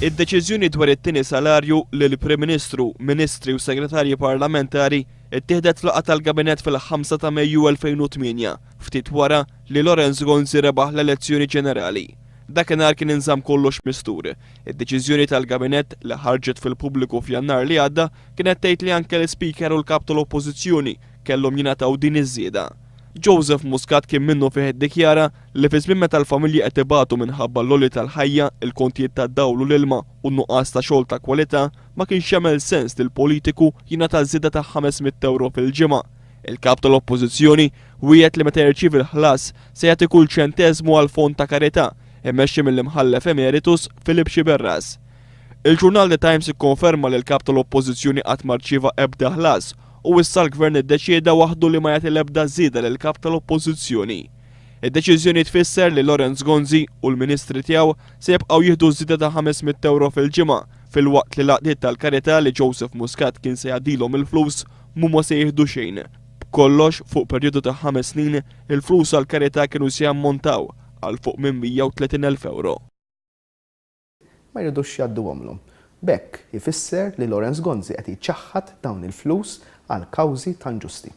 Id-deċiżjoni dwar it-tieni salarju lill-Prim Ministru, Ministri u Segretarji Parlamentari ttieħdet f'laqgħa tal-Gabinett fil-5 ta' Mejju 2008, ftit wara li Lawrence Gonzi rebaħ l-elezzjoni ġenerali. Dakinhar kien inżamm kollox mistur. Id-deċiżjoni tal-Gabinett, li ħarġet fil-pubbliku f'Jannar li għadda, kienet tgħid li anke l-Ispeaker u l-Kap tal-Oppożizzjoni kellhom jingħataw din iż-żieda. Joseph Muscat kien minnufih iddikjara li fi żmien meta l-familji qed ibatu minħabba l-għoli tal-ħajja, il-kontijiet tad-dawl u l-ilma u n-nuqqas ta' xogħol ta' kwalità, ma kienx jagħmel sens li l-politiku jingħata żieda ta' 500 ewro fil-ġimgħa. Il-Kap tal-Oppożizzjoni wiegħed li meta jirċievi l-ħlas se jagħti kull ċenteżmu għal fond ta' karità immexxi mill-Imħallef Emeritus Philip Sciberras. Il-ġurnal The Times ikkonferma li l-Kap tal-Oppożizzjoni qatt ma rċieva ebda ħlas u issa l-Gvern iddeċieda waħdu li ma jagħti l-ebda żieda lill-Kap tal-Oppożizzjoni. Id-deċiżjoni tfisser li Lawrence Gonzi u l-Ministri tiegħu se jibqgħu jieħdu żieda ta' 500 ewro fil-ġimgħa filwaqt li l-għaqdiet tal-karità li Joseph Muscat kien se jgħaddilhom il-flus mhuma se jieħdu xejn. B'kollox, fuq perjodu ta' ħames snin, il-flus għall-karità kienu se jammontaw għal fuq minn 130,000 ewro. Ma jridux jgħadduhomlhom. B'hekk ifisser li Lawrence Gonzi qed jċaħħad dawn il-flus għal kawżi tant ġusti.